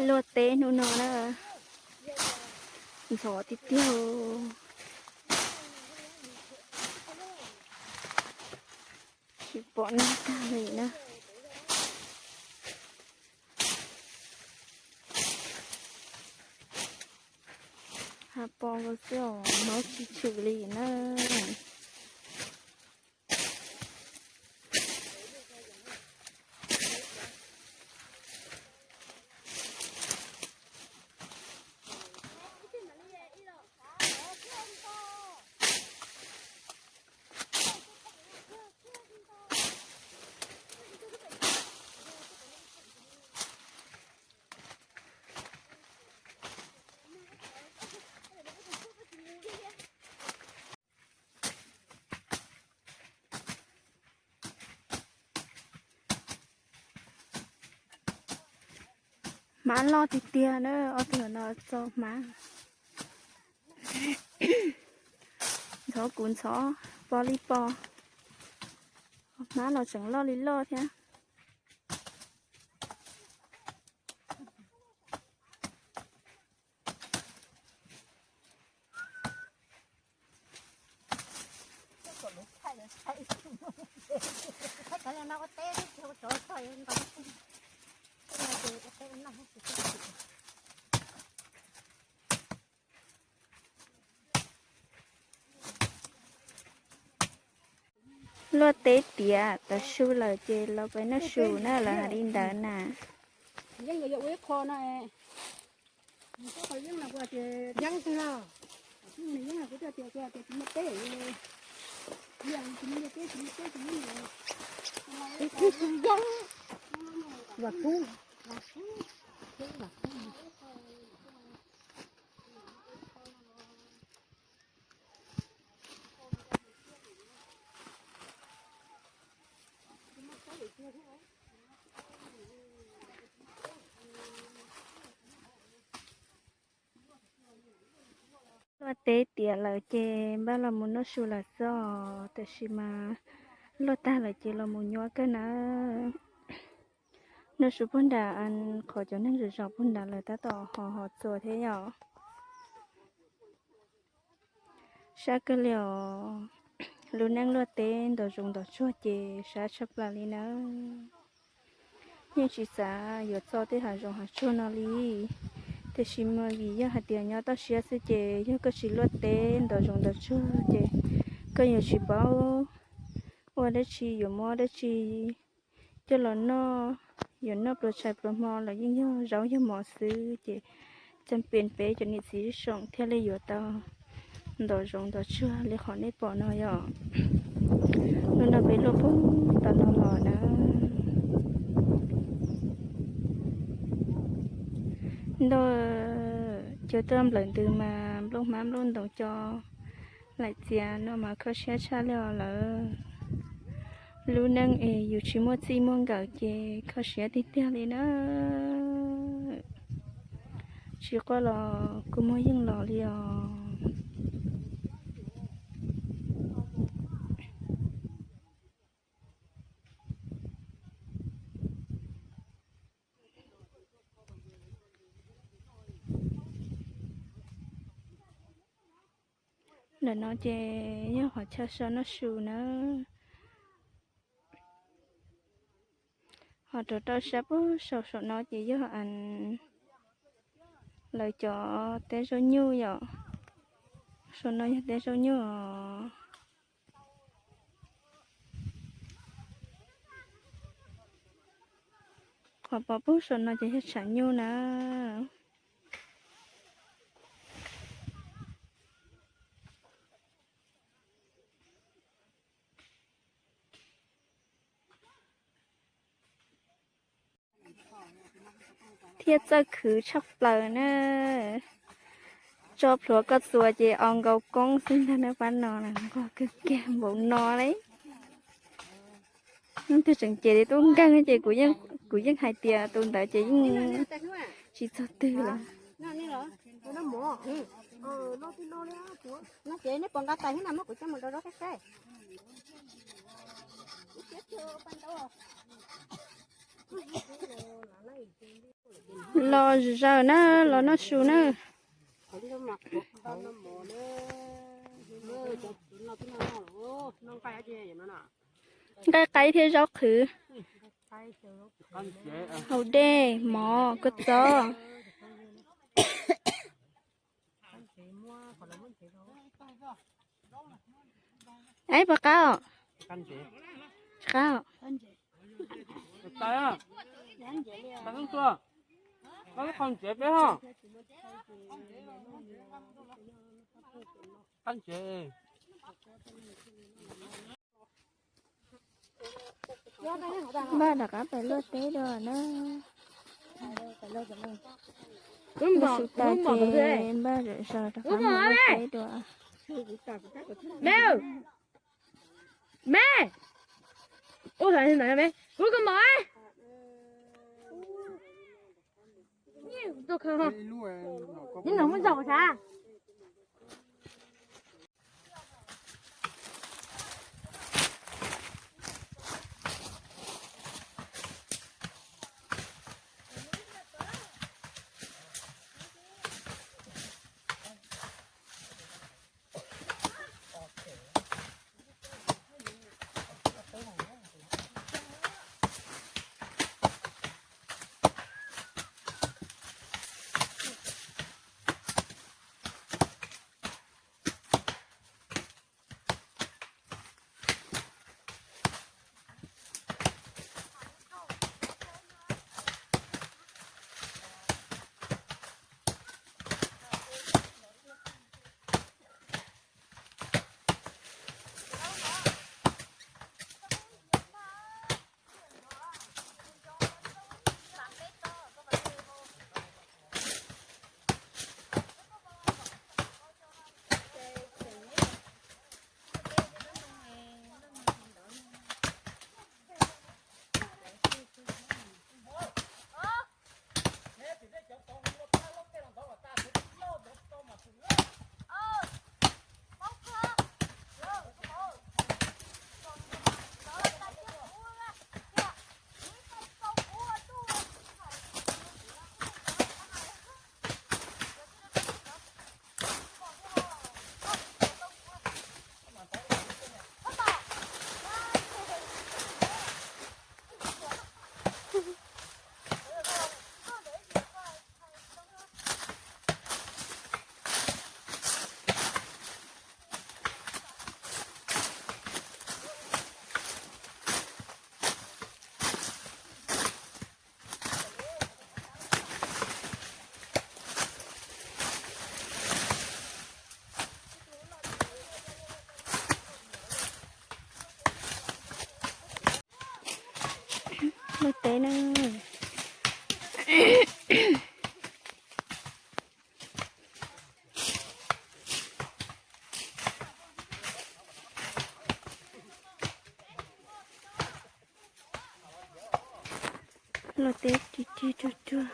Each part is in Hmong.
Luaj teb hnub no na, ntxhov tiag tiag, tsis pom neeg tag li na. Hav pob xwb os, hmoob tsis tshwm li na. Hmab loj tiag tiag na, ob tug no txo hmab. Ntxhov kuv ntxhov, pob li pob. Hmab los tseem loj li loj thiab. Luaj teb tiav tav su lawm ces los peb noj su na, lawv hais li ntawd na. Luaj teb tiav lawm ces npaj los mus noj su lawm xwb os, tiam sis mas luaj tag lawm ces los mus nyuaj kawg na. Noj su puag nram, qhov cov neeg zom zaws puag nrad lawv tab tom ho ho txuas thiab yom. Sab kawg li os, lub neej luaj teb ntov zoov ntov tsuag ces sab tshaj plaws li na. Yeej tsis xav yuav txo tej hav zoov hav tsuag no li, tiam sis mas vim yog hais tias nyob toj siab xwb ces yog koj tsis luaj teb ntov zoov ntov tsuag ces koj yuav tsis paub ua dab tsi, yuav muab dab tsi coj los noj. Yuav noj pluas tshais pluas hmo los yeej yog zaub yog mov xwb ces txeem pem peb cov niam txiv ib soom thiaj li yuav tau ntov zoov ntov tsuag li qhov nej pom no yom. Hnub no peb luaj puag tom no los na. Ntau, cov tuaj nplawm ntws mas nplooj hmab nplooj ntoos co laim txias no mas kho siab tshaj li os lawm. Lub neej es yus tsis muaj txij muaj nkawm ces kho siab tiag tiag li na. Tsis quaj los kua muag yeej los li os. Ntawm no ces yog qhov chaw so noj su na. Ho rau rau sab puag saum saum no ces yog lawv cov teb zaub nyuj yom. Saum no yog teb zaub nyuj os. Qhov pov puag saum no ces yog tshav nyuj na. Thiab txawj khwv tshaj plaws na. Tso plhuav koj txuas ces o nkaus koob xwb ntag na, pab no nquag kawg kiag npaum no li. Leej twg tseem cem li tub nkeeg ces kuv yeej hais tias tus ntawd ces yeej tsis txog twg lawm. Los zaws na, los noj su na. Nqaij qaib thiab zaub qhwv. Haus dej, mov, kua txob. Eb, puas qab os? Tsis qab os. Npaj rov qab pem luaj teb dua na. Npaj su tas ces npaj zom zaws rov qab mus luaj teb dua. Luaj teb na. Luaj teb rig rig ruag ruag.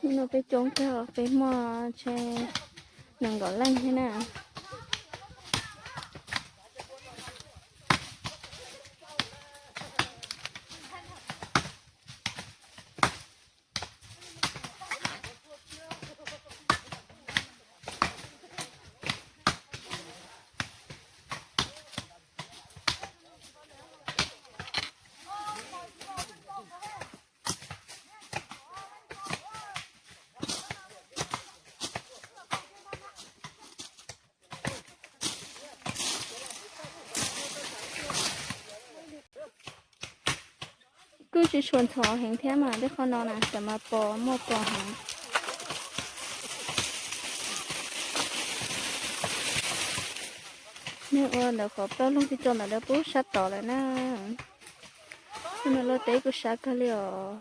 Hnub no peb coob kawg, peb muaj ntshe nees nkaum leej thiab na. Kuj tsis tshua ntxhov heev thiab mas, tej qhov no na tam mas pos muaj pos heev. Nej ua ntawm qhov plaub loog pib tso ntawm lawv pub sab tod lawm na. Hnub no luaj teb kuj sab kawg li os.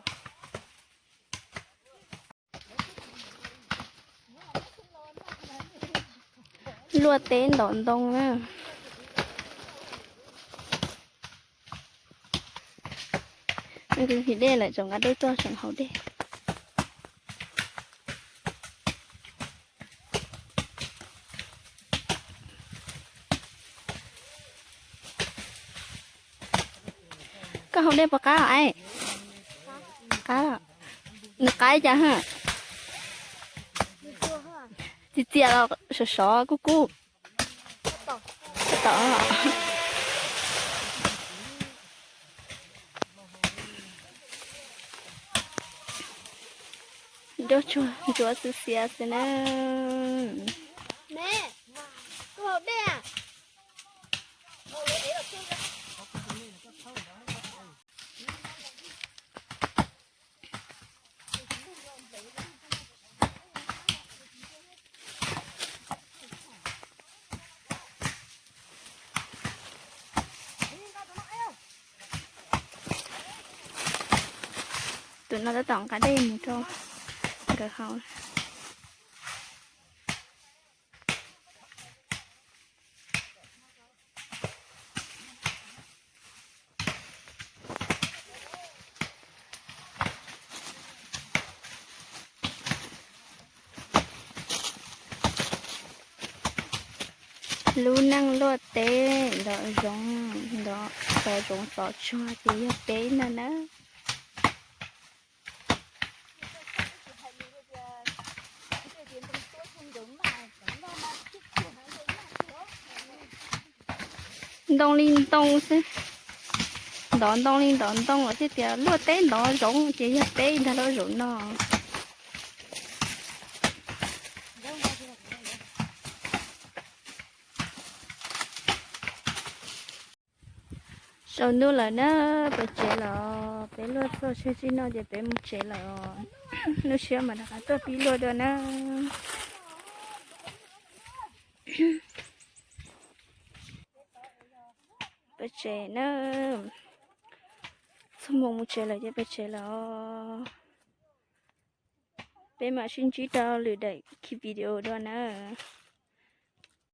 Luaj teb ntaus ntoo na. Nws tiv dej lawm, tseem nqa dej tuaj tseem haus dej. Koj haus dej puas qab os? Qab. Nws qab cas? Txias txias los sov sov kub kub. Tom. Nruab tsuag ntsuav xwb xiav xwb na. Tus no tab tom nqa dej mus rau nkawd haus. Lub neej luaj teb ntov zoov, ntov xov zoov xov tsuag ces yog peb no na. Ntoo li ntoo xwb. Ntov ntoo li ntov ntoo lawm thiaj tias luaj teb ntov zoov ces yog peb ntag lauj zaum no. Tsaus ntuj lawm na, peb tsev lawm, peb luaj txog tshiab tsib no ces peb mus tsev lawm os. Lub siab mas rov qab tuaj pib luaj dua na. Peb tsev na, txog mus mus tsev lawm ces peb tsev lawm os. Peb mam sib ntsib rau lwm daim video dua na.